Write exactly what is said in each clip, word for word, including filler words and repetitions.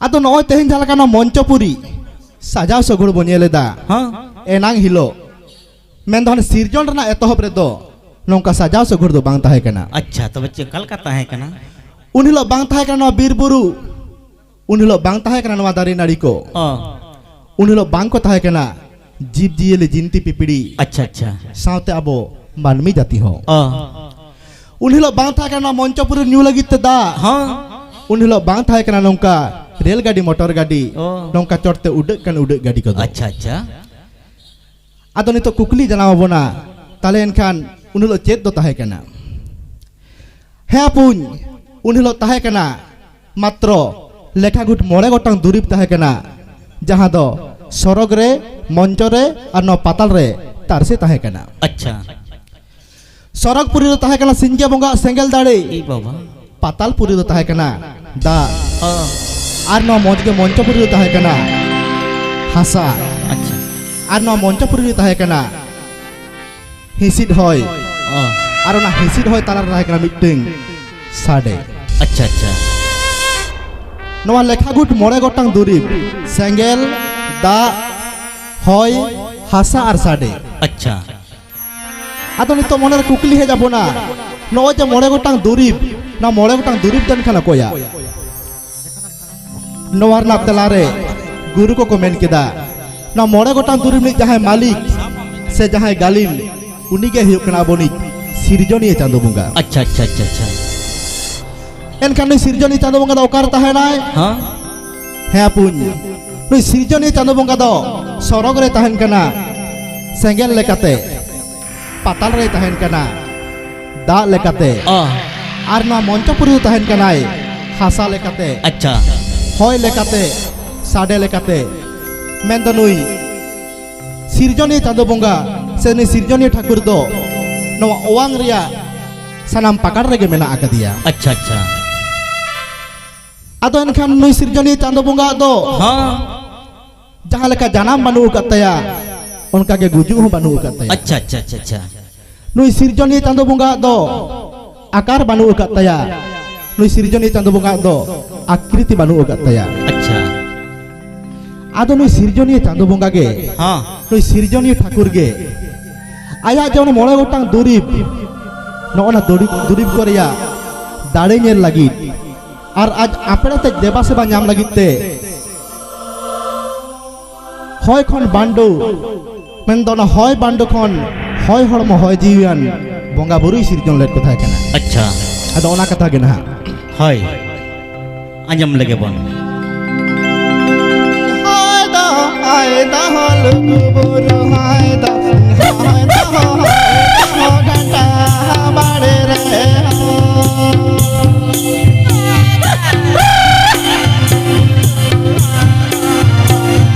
ᱟᱫᱚ ᱱᱚᱜᱼᱚᱭ ᱛᱮᱦᱮᱧ ᱡᱟᱦᱟᱸ ᱞᱮᱠᱟ ᱱᱚᱣᱟ ᱢᱚᱧᱪᱚᱯᱩᱨᱤ ᱥᱟᱡᱟᱣ ᱥᱚᱜᱩᱲ ᱵᱚᱱ ᱧᱮᱞ ᱮᱫᱟ, ᱦᱚᱸ᱾ ᱮᱱᱟᱝ ᱦᱤᱞᱳᱜ ᱢᱮᱱᱫᱚ ᱦᱟᱱᱮ ᱥᱤᱨᱡᱚᱱ ᱨᱮᱱᱟᱜ ᱮᱛᱚᱦᱚᱵ ᱨᱮᱫᱚ ᱱᱚᱝᱠᱟ ᱥᱟᱡᱟᱣ ᱥᱚᱜᱩᱲ ᱫᱚ ᱵᱟᱝ ᱛᱟᱦᱮᱸ ᱠᱟᱱᱟ᱾ ᱟᱪᱪᱷᱟ, ᱛᱚᱵᱮ ᱪᱮᱫ, ᱚᱠᱟ ᱞᱮᱠᱟ ᱛᱟᱦᱮᱸ ᱠᱟᱱᱟ? ᱩᱱ ᱦᱤᱞᱳᱜ ᱵᱟᱝ ᱛᱟᱦᱮᱸ ᱠᱟᱱᱟ ᱱᱚᱣᱟ ᱵᱤᱨ ᱵᱩᱨᱩ, ᱩᱱ ᱦᱤᱞᱳᱜ ᱵᱟᱝ ᱛᱟᱦᱮᱸ ᱠᱟᱱᱟ ᱱᱚᱣᱟ ᱫᱟᱨᱮ ᱱᱟᱹᱲᱤ ᱠᱚ, ᱚ᱾ ᱩᱱ ᱦᱤᱞᱳᱜ ᱵᱟᱝ ᱠᱚ ᱛᱟᱦᱮᱸ ᱠᱟᱱᱟ ᱡᱤᱵᱽ ᱡᱤᱭᱟᱹᱞᱤ ᱡᱤᱱᱛᱤ ᱯᱤᱯᱤᱲᱤ, ᱟᱪᱪᱷᱟ, ᱟᱪᱪᱷᱟ᱾ ᱥᱟᱶᱛᱮ ᱟᱵᱚ ᱢᱟᱹᱱᱢᱤ ᱡᱟᱹᱛᱤ ᱦᱚᱸ᱾ ᱚ᱾ ᱩᱱ ᱦᱤᱞᱳᱜ ᱵᱟᱝ ᱛᱟᱦᱮᱸ ᱠᱟᱱᱟ ᱱᱚᱣᱟ ᱢᱚᱧᱪᱚᱯᱩᱨᱤ ᱧᱩ ᱞᱟᱹᱜᱤᱫ ᱛᱮ ᱫᱟᱜ᱾ ᱦᱚᱸ᱾ ᱩᱱ ᱦᱤᱞᱳᱜ ᱵᱟᱝ ᱛᱟᱦᱮᱸ ᱠᱟᱱᱟ ᱱᱚᱝᱠᱟ ᱨᱮᱞ ᱜᱟᱹᱰᱤ, ᱢᱚᱴᱚᱨ ᱜᱟᱹᱰᱤ, ᱚ᱾ ᱱᱚᱝᱠᱟ ᱪᱚᱴ ᱛᱮ ᱩᱰᱟᱹᱜ ᱠᱟᱱ ᱩᱰᱟᱹᱜ ᱜᱟᱹᱰᱤ ᱠᱚᱫᱚ᱾ ᱟᱪᱪᱷᱟ, ᱟᱪᱪᱷᱟ᱾ ᱟᱫᱚ ᱱᱤᱛᱚᱜ ᱠᱩᱠᱞᱤ ᱡᱟᱱᱟᱣ ᱟᱵᱚᱱᱟ, ᱛᱟᱦᱞᱮ ᱮᱱᱠᱷᱟᱱ ᱩᱱ ᱦᱤᱞᱳᱜ ᱪᱮᱫ ᱫᱚ ᱛᱟᱦᱮᱸ ᱠᱟᱱᱟ? ᱦᱮᱸ ᱟᱯᱩᱧ, ᱩᱱ ᱦᱤᱞᱳᱜ ᱛᱟᱦᱮᱸ ᱠᱟᱱᱟ ᱢᱟᱛᱨᱚ ᱞᱮᱠᱷᱟ ᱜᱩᱴ ᱢᱚᱬᱮ ᱜᱚᱴᱟᱝ ᱫᱩᱨᱤᱵᱽ ᱛᱟᱦᱮᱸ ᱠᱟᱱᱟ, ᱡᱟᱦᱟᱸ ᱫᱚ ᱥᱚᱨᱚᱜᱽ ᱨᱮ, ᱢᱚᱧᱪᱚ ᱨᱮ ᱟᱨ ᱱᱚᱣᱟ ᱯᱟᱛᱟᱞ ᱨᱮ ᱛᱟᱨᱥᱮ ᱛᱟᱦᱮᱸ ᱠᱟᱱᱟ᱾ ᱟᱪᱪᱷᱟ᱾ ᱥᱚᱨᱚᱜᱽ ᱯᱩᱨᱤ ᱫᱚ ᱛᱟᱦᱮᱸ ᱠᱟᱱᱟ ᱥᱤᱧᱜᱮ ᱵᱚᱸᱜᱟ ᱥᱮᱸᱜᱮᱞ ᱫᱟᱲᱮ᱾ ᱮ ᱵᱟᱵᱟ᱾ ᱯᱟᱛᱟᱞ ᱯᱩᱨᱤ ᱫᱚ ᱛᱟᱦᱮᱸ ᱠᱟᱱᱟ ᱫᱟᱜ᱾ ᱚ᱾ ᱟᱨ ᱱᱚᱣᱟ ᱢᱚᱡᱽ ᱜᱮ ᱢᱚᱧᱪᱚ ᱯᱩᱨᱤ ᱫᱚ ᱛᱟᱦᱮᱸ ᱠᱟᱱᱟ ᱦᱟᱥᱟ᱾ ᱟᱪᱪᱷᱟ᱾ ᱟᱨ ᱱᱚᱣᱟ ᱢᱚᱧᱪᱚ ᱯᱩᱨᱤ ᱫᱚ ᱛᱟᱦᱮᱸ ᱠᱟᱱᱟ ᱦᱤᱸᱥᱤᱫ ᱦᱚᱭ᱾ ᱚ᱾ ᱟᱨ ᱚᱱᱟ ᱦᱤᱸᱥᱤᱫ ᱦᱚᱭ ᱛᱟᱞᱟᱨᱮ ᱛᱟᱦᱮᱸ ᱠᱟᱱᱟ ᱢᱤᱫᱴᱟᱝ ᱥᱟᱰᱮ᱾ ᱟᱪᱪᱷᱟ, ᱟᱪᱪᱷᱟ᱾ ᱱᱚᱣᱟ ᱞᱮᱠᱷᱟ ᱜᱩᱴ ᱢᱚᱬᱮ ᱜᱚᱴᱟᱝ ᱫᱩᱨᱤᱵᱽ, ᱥᱮᱸᱜᱮᱞ, ᱫᱟᱜ, ᱦᱚᱭ, ᱦᱟᱥᱟ ᱟᱨ ᱥᱟᱰᱮ᱾ ᱟᱪᱪᱷᱟ᱾ ᱟᱫᱚ ᱱᱤᱛᱚᱜ ᱢᱚᱱᱮᱨᱮ ᱠᱩᱠᱞᱤ ᱦᱮᱡ ᱟᱵᱚᱱᱟ, ᱱᱚᱜᱼᱚᱭ ᱡᱮ ᱢᱚᱬᱮ ᱜᱚᱴᱟᱝ ᱫᱩᱨᱤᱵᱽ, ᱱᱚᱣᱟ ᱢᱚᱬᱮ ᱜᱚᱴᱟᱝ ᱫᱩᱨᱤᱵᱽ ᱫᱚ ᱮᱱᱠᱷᱟᱱ ᱚᱠᱚᱭᱟᱜ? ᱱᱚᱣᱟ ᱨᱮᱱᱟᱜ ᱛᱮᱞᱟᱨᱮ ᱜᱩᱨᱩ ᱠᱚᱠᱚ ᱢᱮᱱ ᱠᱮᱫᱟ, ᱱᱚᱣᱟ ᱢᱚᱬᱮ ᱜᱚᱴᱟᱝ ᱫᱩᱨᱤᱵᱽ ᱨᱤᱱᱤᱡ ᱡᱟᱦᱟᱸᱭ ᱢᱟᱹᱞᱤᱠ ᱥᱮ ᱡᱟᱦᱟᱸᱭ ᱜᱟᱹᱞᱤᱢ, ᱩᱱᱤᱜᱮ ᱦᱩᱭᱩᱜ ᱠᱟᱱᱟ ᱟᱵᱚᱱᱤᱡ ᱥᱤᱨᱡᱚᱱᱤᱭᱟᱹ ᱪᱟᱸᱫᱳ ᱵᱚᱸᱜᱟ᱾ ᱟᱪᱪᱷᱟ, ᱟᱪᱪᱷᱟ, ᱟᱪᱪᱷᱟ, ᱟᱪᱪᱷᱟ᱾ ᱮᱱᱠᱷᱟᱱ ᱱᱩᱭ ᱥᱤᱨᱡᱚᱱᱤᱭᱟᱹ ᱪᱟᱸᱫᱳ ᱵᱚᱸᱜᱟ ᱫᱚ ᱚᱠᱟᱨᱮ ᱛᱟᱦᱮᱱᱟᱭ? ᱦᱮᱸ? ᱦᱮᱸ ᱟᱯᱩᱧ, ᱱᱩᱭ ᱥᱤᱨᱡᱚᱱᱤᱭᱟᱹ ᱪᱟᱸᱫᱳ ᱵᱚᱸᱜᱟ ᱫᱚ ᱥᱚᱨᱚᱜᱽ ᱨᱮ ᱛᱟᱦᱮᱱ ᱠᱟᱱᱟ, ᱥᱮᱸᱜᱮᱞ ᱞᱮᱠᱟᱛᱮ, ᱯᱟᱛᱟᱞ ᱨᱮᱭ ᱛᱟᱦᱮᱱ ᱠᱟᱱᱟ ᱫᱟᱜ ᱞᱮᱠᱟᱛᱮ, ᱚ᱾ ᱟᱨ ᱱᱚᱣᱟ ᱢᱚᱧᱪᱚᱯᱩᱨᱤ ᱨᱮ ᱛᱟᱦᱮᱱ ᱠᱟᱱᱟᱭ ᱦᱟᱥᱟ ᱞᱮᱠᱟᱛᱮ, ᱟᱪᱪᱷᱟ᱾ ᱦᱚᱭ ᱞᱮᱠᱟᱛᱮ, ᱥᱟᱰᱮ ᱞᱮᱠᱟᱛᱮ᱾ ᱢᱮᱱᱫᱚ ᱱᱩᱭ ᱥᱤᱨᱡᱚᱱᱤᱭᱟᱹ ᱪᱟᱸᱫᱳ ᱵᱚᱸᱜᱟ ᱥᱮ ᱱᱩᱭ ᱥᱤᱨᱡᱚᱱᱤᱭᱟᱹ ᱴᱷᱟᱹᱠᱩᱨ ᱫᱚ ᱱᱚᱣᱟ ᱚᱣᱟᱝ ᱨᱮᱭᱟᱜ ᱥᱟᱱᱟᱢ ᱯᱟᱠᱟᱲ ᱨᱮᱜᱮ ᱢᱮᱱᱟᱜ ᱟᱠᱟᱫᱮᱭᱟ᱾ ᱟᱪᱪᱷᱟ, ᱟᱪᱪᱷᱟ᱾ ᱟᱫᱚ ᱮᱱᱠᱷᱟᱱ ᱱᱩᱭ ᱥᱤᱨᱡᱚᱱᱤᱭᱟᱹ ᱪᱟᱸᱫᱳ ᱵᱚᱸᱜᱟ ᱫᱚ ᱦᱚᱸ᱾ ᱡᱟᱦᱟᱸ ᱞᱮᱠᱟ ᱡᱟᱱᱟᱢ ᱵᱟᱹᱱᱩᱜ ᱟᱠᱟᱫ ᱛᱟᱭᱟ, ᱚᱱᱠᱟ ᱜᱮ ᱜᱩᱡᱩᱜ ᱦᱚᱸ ᱵᱟᱹᱱᱩᱜ ᱟᱠᱟᱫ ᱛᱟᱭᱟ᱾ ᱟᱪᱪᱷᱟ, ᱟᱪᱪᱷᱟ, ᱟᱪᱪᱷᱟ, ᱟᱪᱪᱷᱟ᱾ ᱱᱩᱭ ᱥᱤᱨᱡᱚᱱᱤᱭᱟᱹ ᱪᱟᱸᱫᱳ ᱵᱚᱸᱜᱟ ᱫᱚ ᱟᱠᱟᱨ ᱵᱟᱹᱱᱩᱜ ᱟᱠᱟᱫ ᱛᱟᱭᱟ, ᱱᱩᱭ ᱥᱤᱨᱡᱚᱱᱤᱭᱟᱹ ᱪᱟᱸᱫᱚ ᱵᱚᱸᱜᱟ ᱫᱚ ᱟᱠᱨᱤᱛᱤ ᱵᱟᱹᱱᱩᱜ ᱟᱠᱟᱫ ᱛᱟᱭᱟ᱾ ᱟᱪᱪᱷᱟ᱾ ᱟᱫᱚ ᱱᱩᱭ ᱥᱤᱨᱡᱚᱱᱤᱭᱟᱹ ᱪᱟᱸᱫᱚ ᱵᱚᱸᱜᱟ ᱜᱮ, ᱦᱚᱸ᱾ ᱱᱩᱭ ᱥᱤᱨᱡᱚᱱᱤᱭᱟᱹ ᱴᱷᱟᱹᱠᱩᱨ ᱜᱮ ᱟᱭᱟᱜ ᱡᱮ ᱚᱱᱟ ᱢᱚᱬᱮ ᱜᱚᱴᱟᱝ ᱫᱩᱨᱤᱵᱽ, ᱱᱚᱜᱼᱚ ᱱᱟ ᱫᱩᱨᱤᱵᱽ, ᱫᱩᱨᱤᱵᱽ ᱠᱚ ᱨᱮᱭᱟᱜ ᱫᱟᱲᱮ ᱧᱮᱞ ᱞᱟᱹᱜᱤᱫ ᱟᱨ ᱟᱡ ᱟᱯᱲᱮ ᱛᱮ ᱫᱮᱵᱟ ᱥᱮᱵᱟ ᱧᱟᱢ ᱞᱟᱹᱜᱤᱫ ᱛᱮ ᱦᱚᱭ ᱠᱷᱚᱱ ᱵᱟᱱᱰᱳ, ᱢᱮᱱᱫᱚ ᱚᱱᱟ ᱦᱚᱭ ᱵᱟᱱᱰᱳ ᱠᱷᱚᱱ ᱦᱚᱭ ᱦᱚᱲᱢᱚ, ᱦᱚᱭ ᱡᱤᱣᱤᱭᱟᱱ ᱵᱚᱸᱜᱟ ᱵᱩᱨᱩᱭ ᱥᱤᱨᱡᱚᱱ ᱞᱮᱫ ᱠᱚ ᱛᱟᱦᱮᱸ ᱠᱟᱱᱟ᱾ ᱟᱪᱪᱷᱟ᱾ ᱟᱫᱚ ᱚᱱᱟ ᱠᱟᱛᱷᱟ ᱜᱮ ᱱᱟᱦᱟᱜ᱾ ᱦᱳᱭ, ᱟᱸᱡᱚᱢ ᱞᱮᱜᱮ ᱵᱚᱱ᱾ ᱦᱚᱭ ᱫᱚ, ᱦᱚᱭ ᱫᱚ, ᱞᱩᱜᱩ ᱵᱩᱨᱩ ᱦᱚᱭ ᱫᱚ, ᱦᱚᱭ ᱫᱚ, ᱦᱚᱭ ᱫᱚ, ᱜᱷᱟᱱᱴᱟ ᱵᱟᱲᱮ ᱨᱮ ᱦᱚᱭ᱾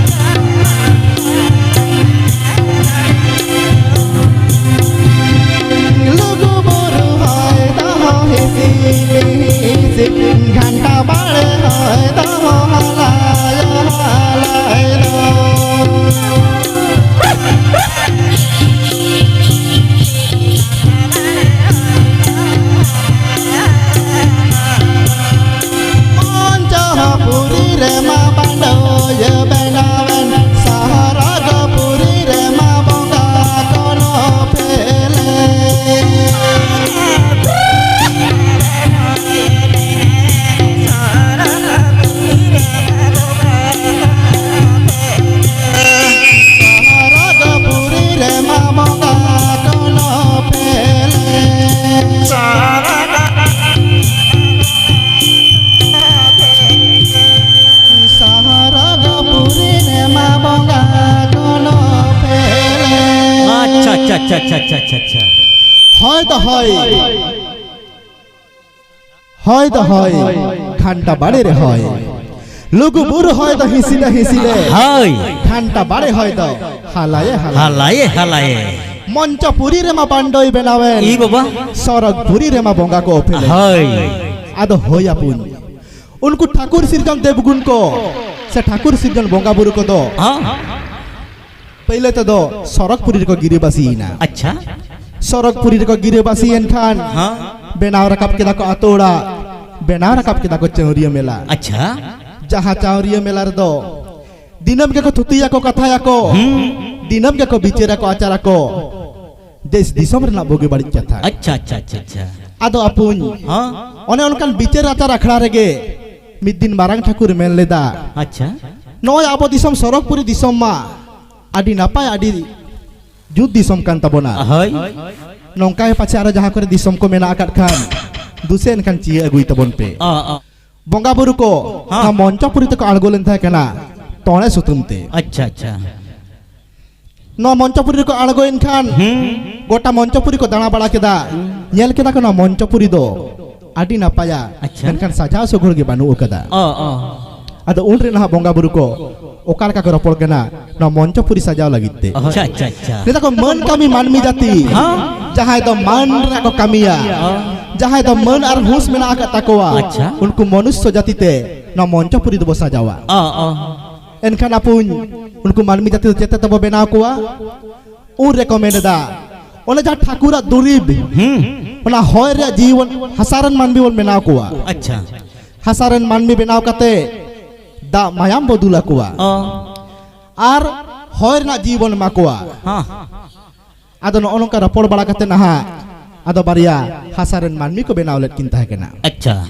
ᱞᱩᱜᱩ ᱵᱩᱨᱩ ᱦᱚᱭ ᱫᱚᱦᱚ ᱦᱤᱥᱤᱫ ᱦᱤᱥᱤᱫ, ᱜᱷᱟᱱᱴᱟ ᱵᱟᱲᱮ ᱦᱚᱭ ᱫᱚᱦᱚ ᱦᱟᱞᱟᱭ ᱦᱟᱞᱟᱭ ᱫᱚ᱾ ᱢᱚᱧᱪᱚᱯᱩᱨᱤ ᱨᱮᱢᱟ ᱵᱟᱰᱳᱭ ᱵᱮᱱᱟᱣᱮᱱ, ᱥᱟᱦᱟᱨᱟᱜᱯᱩᱨᱤ ᱨᱮᱢᱟ ᱵᱚᱸᱜᱟ ᱠᱚᱱᱚ ᱯᱮᱞᱮ᱾ ᱥᱟᱦᱟᱨᱟᱜᱯᱩᱨᱤ ᱨᱮᱢᱟ ᱵᱚᱸᱜᱟ ᱠᱚᱱᱚ ᱯᱮᱞᱮ᱾ ᱥᱟᱦᱟᱨᱟᱜᱯᱩᱨᱤ ᱨᱮᱢᱟ ᱵᱚᱸᱜᱟ ᱠᱚᱱᱚ ᱯᱮᱞᱮ᱾ ᱟᱪᱪᱷᱟ, ᱟᱪᱪᱷᱟ, ᱟᱪᱪᱷᱟ, ᱟᱪᱪᱷᱟ, ᱟᱪᱪᱷᱟ, ᱟᱪᱪᱷᱟ᱾ ᱦᱚᱭ ᱫᱚ ᱦᱚᱭ᱾ ᱦᱚᱭ ᱫᱚ ᱦᱚᱭ, ᱜᱷᱟᱱᱴᱟ ᱵᱟᱲᱮ ᱨᱮ ᱦᱚᱭ᱾ ᱞᱩᱜᱩ ᱵᱩᱨᱩ ᱦᱚᱭ ᱫᱚ ᱦᱤᱥᱤᱫᱮ ᱦᱤᱥᱤᱫᱮ᱾ ᱦᱳᱭ᱾ ᱜᱷᱟᱱᱴᱟ ᱵᱟᱲᱮ ᱦᱚᱭ ᱫᱚ ᱦᱟᱞᱟᱭᱮ ᱦᱟᱞᱟᱭᱮ᱾ ᱦᱟᱞᱟᱭᱮ ᱦᱟᱞᱟᱭᱮ᱾ ᱢᱚᱧᱪᱚᱯᱩᱨᱤ ᱨᱮᱢᱟ ᱵᱟᱱᱰᱳᱭ ᱵᱮᱱᱟᱣᱮᱱ᱾ ᱤ ᱵᱟᱵᱟ᱾ ᱥᱚᱨᱚᱜᱽᱯᱩᱨᱤ ᱨᱮᱢᱟ ᱵᱚᱸᱜᱟ ᱠᱚ ᱚᱯᱮᱞᱮᱱ᱾ ᱦᱳᱭ᱾ ᱟᱫᱚ ᱦᱳᱭ ᱟᱯᱩᱧ, ᱩᱱᱠᱩ ᱴᱷᱟᱹᱠᱩᱨ ᱥᱤᱨᱡᱚᱱ ᱫᱮᱵᱽᱜᱩᱱ ᱠᱚ ᱥᱮ ᱴᱷᱟᱹᱠᱩᱨ ᱥᱤᱨᱡᱚᱱ ᱵᱚᱸᱜᱟ ᱵᱩᱨᱩ ᱠᱚᱫᱚ ᱦᱚᱸ᱾ ᱯᱟᱹᱭᱞᱟᱹ ᱛᱮᱫᱚ ᱥᱚᱨᱚᱜᱽᱯᱩᱨᱤ ᱨᱮᱠᱚ ᱜᱤᱨᱟᱹᱵᱟᱹᱥᱤᱭᱮᱱᱟ᱾ ᱟᱪᱪᱷᱟ᱾ ᱥᱚᱨᱚᱜᱽᱯᱩᱨᱤ ᱨᱮᱠᱚ ᱜᱤᱨᱟᱹᱵᱟᱹᱥᱤᱭᱮᱱ ᱠᱷᱟᱱ ᱦᱚᱸ᱾ ᱵᱮᱱᱟᱣ ᱨᱟᱠᱟᱵ ᱠᱮᱫᱟ ᱠᱚ ᱟᱛᱳ ᱚᱲᱟᱜ᱾ ᱵᱮᱱᱟᱣ ᱨᱟᱠᱟᱵ ᱠᱮᱫᱟ ᱠᱚ ᱪᱟᱹᱣᱨᱤᱭᱟᱹ ᱢᱮᱞᱟ᱾ ᱟᱪᱪᱷᱟ᱾ ᱡᱟᱦᱟᱸ ᱪᱟᱹᱣᱨᱤᱭᱟᱹ ᱢᱮᱞᱟ ᱨᱮᱫᱚ ᱫᱤᱱᱟᱹᱢ ᱜᱮᱠᱚ ᱛᱷᱩᱛᱤᱭᱟᱠᱚ, ᱠᱟᱛᱷᱟᱭᱟᱠᱚ, ᱦᱩᱸ᱾ ᱫᱤᱱᱟᱹᱢ ᱜᱮᱠᱚ ᱵᱤᱪᱟᱹᱨᱟᱠᱚ, ᱟᱪᱟᱨᱟᱠᱚ᱾ ᱫᱮᱥ ᱫᱤᱥᱚᱢ ᱨᱮᱱᱟᱜ ᱵᱩᱜᱤ ᱵᱟᱹᱲᱤᱡ ᱠᱟᱛᱷᱟ᱾ ᱟᱪᱪᱷᱟ ᱟᱪᱪᱷᱟ ᱟᱪᱪᱷᱟ ᱟᱪᱪᱷᱟ᱾ ᱟᱫᱚ ᱟᱯᱩᱧ, ᱦᱚᱸ᱾ ᱚᱱᱮ ᱚᱱᱠᱟᱱ ᱵᱤᱪᱟᱹᱨ ᱟᱪᱟᱨ ᱟᱠᱷᱲᱟ ᱨᱮᱜᱮ ᱢᱤᱫ ᱫᱤᱱ ᱢᱟᱨᱟᱝ ᱴᱷᱟᱹᱠᱩᱨ ᱢᱮᱱ ᱞᱮᱫᱟ, ᱟᱪᱪᱷᱟ᱾ ᱱᱚᱜᱼᱚᱭ ᱟᱵᱚ ᱫᱤᱥᱚᱢ ᱥᱚᱨᱚᱜᱽᱯᱩᱨᱤ ᱫᱤᱥᱚᱢ ᱢᱟ ᱟᱹᱰᱤ ᱱᱟᱯᱟᱭ, ᱟᱹᱰᱤ ᱡᱩᱛ ᱫᱤᱥᱚᱢ ᱠᱟᱱ ᱛᱟᱵᱚᱱᱟ᱾ ᱦᱳᱭ᱾ ᱱᱚᱝᱠᱟ ᱜᱮ ᱯᱟᱪᱷᱮ ᱟᱨᱚ ᱡᱟᱦᱟᱸ ᱠᱚᱨᱮ ᱫᱤᱥᱚᱢ ᱠᱚ ᱢᱮᱱᱟᱜ ᱟᱠᱟᱫ ᱠᱷᱟᱱ, ᱫᱩᱥᱮ ᱮᱱᱠᱷᱟᱱ ᱪᱤᱭᱟᱹ ᱟᱹᱜᱩᱭ ᱛᱟᱵᱚᱱ ᱯᱮ᱾ ᱚ, ᱚ᱾ ᱵᱚᱸᱜᱟ ᱵᱩᱨᱩ ᱠᱚ ᱦᱚᱸ᱾ ᱱᱚᱣᱟ ᱢᱚᱧᱪᱚᱯᱩᱨᱤ ᱛᱮᱠᱚ ᱟᱬᱜᱚ ᱞᱮᱱ ᱛᱟᱦᱮᱸ ᱠᱟᱱᱟ ᱛᱚᱲᱮ ᱥᱩᱛᱟᱹᱢ ᱛᱮ᱾ ᱟᱪᱪᱷᱟ ᱟᱪᱪᱷᱟ᱾ ᱱᱚᱣᱟ ᱢᱚᱧᱪᱚᱯᱩᱨᱤ ᱨᱮᱠᱚ ᱟᱬᱜᱚᱭᱮᱱ ᱠᱷᱟᱱ, ᱦᱩᱸ᱾ ᱜᱚᱴᱟ ᱢᱚᱧᱪᱚᱯᱩᱨᱤ ᱠᱚ ᱫᱟᱬᱟ ᱵᱟᱲᱟ ᱠᱮᱫᱟ᱾ ᱧᱮᱞ ᱠᱮᱫᱟ ᱠᱚ ᱱᱚᱣᱟ ᱢᱚᱧᱪᱚᱯᱩᱨᱤ ᱫᱚ ᱟᱹᱰᱤ ᱱᱟᱯᱟᱭᱟ, ᱟᱪᱪᱷᱟ᱾ ᱢᱮᱱᱠᱷᱟᱱ ᱥᱟᱡᱟᱣ ᱥᱚᱜᱷᱚᱲ ᱜᱮ ᱵᱟᱹᱱᱩᱜ ᱟᱠᱟᱫᱟ᱾ ᱚ, ᱚ᱾ ᱟᱫᱚ ᱩᱱᱨᱮ ᱱᱟᱦᱟᱜ ᱵᱚᱸᱜᱟ ᱵᱩᱨᱩ ᱠᱚ ᱚᱠᱟ ᱞᱮᱠᱟ ᱠᱚ ᱨᱚᱯᱚᱲ ᱠᱟᱱᱟ ᱱᱚᱣᱟ ᱢᱚᱧᱪᱚᱯᱩᱨᱤ ᱥᱟᱡᱟᱣ ᱞᱟᱹᱜᱤᱫ ᱛᱮ᱾ ᱟᱪᱪᱷᱟ ᱟᱪᱪᱷᱟ ᱟᱪᱪᱷᱟ᱾ ᱱᱮᱛᱟ ᱠᱚ ᱢᱟᱹᱱ ᱠᱟᱹᱢᱤ ᱢᱟᱹᱱᱢᱤ ᱡᱟᱹᱛᱤ, ᱦᱚᱸ᱾ ᱡᱟᱦᱟᱸᱭ ᱫᱚ ᱢᱟᱹᱱ ᱨᱮᱱᱟᱜ ᱠᱚ ᱠᱟᱹᱢᱤᱭᱟ, ᱦᱚᱸ᱾ ᱡᱟᱦᱟᱸᱭ ᱫᱚ ᱢᱟᱹᱱ ᱟᱨ ᱦᱩᱸᱥ ᱢᱮᱱᱟᱜ ᱟᱠᱟᱫ ᱛᱟᱠᱚᱣᱟ, ᱟᱪᱪᱷᱟ᱾ ᱩᱱᱠᱩ ᱢᱚᱱᱩᱥᱥᱚ ᱡᱟᱹᱛᱤ ᱛᱮ ᱱᱚᱣᱟ ᱢᱚᱧᱪᱚᱯᱩᱨᱤ ᱫᱚᱵᱚ ᱥᱟᱡᱟᱣᱟ᱾ ᱚ, ᱚ᱾ ᱮᱱᱠᱷᱟᱱ ᱟᱯᱩᱧ, ᱩᱱᱠᱩ ᱢᱟᱹᱱᱢᱤ ᱡᱟᱹᱛᱤ ᱫᱚ ᱪᱮᱫ ᱛᱮᱵᱚ ᱵᱮᱱᱟᱣ ᱠᱚᱣᱟ? ᱩᱱ ᱨᱮᱠᱚ ᱢᱮᱱ ᱮᱫᱟ, ᱚᱱᱮ ᱡᱟᱦᱟᱸ ᱴᱷᱟᱹᱠᱩᱨᱟᱜ ᱫᱩᱨᱤᱵᱽ, ᱦᱩᱸ᱾ ᱚᱱᱟ ᱦᱚᱭ ᱨᱮᱭᱟᱜ ᱡᱤᱣᱤ ᱵᱚᱱ, ᱦᱟᱥᱟ ᱨᱮᱱ ᱢᱟᱹᱱᱢᱤ ᱵᱚᱱ ᱵᱮᱱᱟᱣ ᱠᱚᱣᱟ᱾ ᱟᱪᱪᱷᱟ᱾ ᱦᱟᱥᱟ ᱨᱮᱱ ᱢᱟᱹᱱᱢᱤ ᱵᱮᱱᱟᱣ ᱠᱟᱛᱮ ᱫᱟᱜ ᱢᱟᱭᱟᱢ ᱵᱚ ᱫᱩᱞ ᱟᱠᱚᱣᱟ᱾ ᱚ᱾ ᱟᱨ ᱦᱚᱭ ᱨᱮᱱᱟᱜ ᱡᱤᱣᱤ ᱵᱚᱱ ᱮᱢᱟ ᱠᱚᱣᱟ᱾ ᱦᱚᱸ᱾ ᱟᱫᱚ ᱱᱚᱜᱼᱚ ᱱᱚᱝᱠᱟ ᱨᱚᱯᱚᱲ ᱵᱟᱲᱟ ᱠᱟᱛᱮ ᱱᱟᱦᱟᱜ ᱟᱫᱚ ᱵᱟᱨᱭᱟ ᱦᱟᱥᱟ ᱨᱮᱱ ᱢᱟᱹᱱᱢᱤ ᱠᱚ ᱵᱮᱱᱟᱣ ᱞᱮᱫ ᱠᱤᱱ ᱛᱟᱦᱮᱸ ᱠᱟᱱᱟ᱾ ᱟᱪᱪᱷᱟ᱾